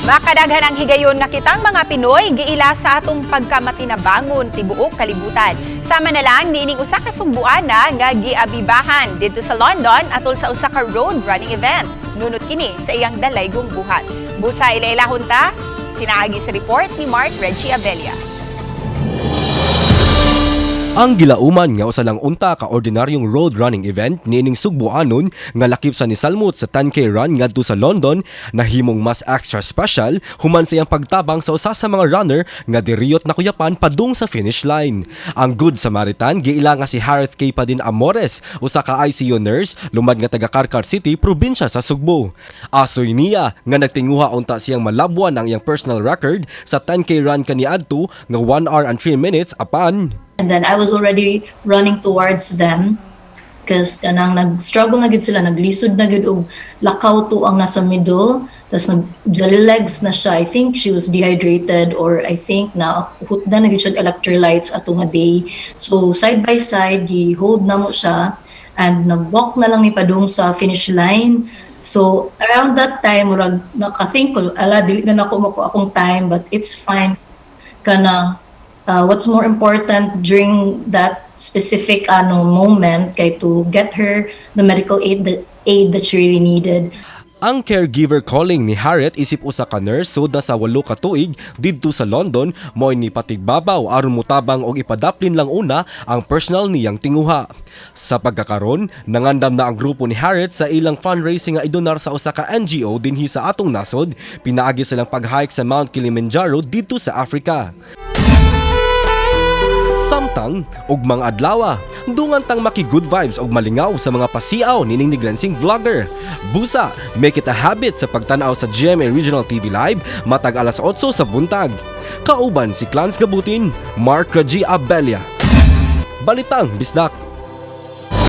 Makadaghan ang higayon nga kitang mga Pinoy giila sa atong pagkamatinabangon tibuok kalibutan. Sama na lang niining usa ka Sugbuana nga giabibahan didto sa London atol sa usa ka road running event. Nunot kini sa iyang dalaygong buhat. Busa ila-ilahon ta pinaagi sa report ni Mark Reggie Abella. Ang gilauman nga usa lang unta ka ordinaryong road running event niining Sugbuanon nga lakip sa nisalmot sa 10K run ngadto sa London nahimong mas extra special human sa iyang pagtabang sa usa sa mga runner nga diriyot na kuyapan padung sa finish line. Ang Good Samaritan giila nga si Harith K. Padin Amores, usa ka ICU nurse lumad nga taga Carcar City, probinsya sa Sugbo. Asoy niya nga nagtinguha unta siyang malabwan ang iyang personal record sa 10K run kaniadto nga 1 hour and 3 minutes apan. And then I was already running towards them because kanang nag-struggle na gid sila, naglisod na gid og lakaw to ang nasa middle, tas nag jelly legs na siya. I think she was dehydrated or I think na hutda na gid siya og electrolytes ato nga day. So side by side gi-hold namo siya and nag-walk na lang mi padung sa finish line. So around that time, murag naka-think ko, ala, dili na nako makuha akong time, but it's fine. Kanang what's more important during that specific ano moment kay to get her the medical aid, the aid that she really needed. Ang caregiver calling ni Harriet isip usa ka nurse sud na sa 8 ka tuig didto sa London mo'y ni patigbabaw aron motabang og ipadaplin lang una ang personal niyang tinguha. Sa pagkakaron, nangandam na ang grupo ni Harriet sa ilang fundraising nga idonar sa usa ka NGO dinhi sa atong nasod pinaagi silang pag-hike sa Mount Kilimanjaro didto sa Africa. Samtang ugmang adlawa, dungan tang maki good vibes og malingaw sa mga pasiaw nining Negrenseng vlogger. Busa, make it a habit sa pagtan-aw sa GMA Regional TV Live matag alas 8 sa buntag. Kauban si Clans Gabutin, Mark Raji Abella. Balitang Bisdak.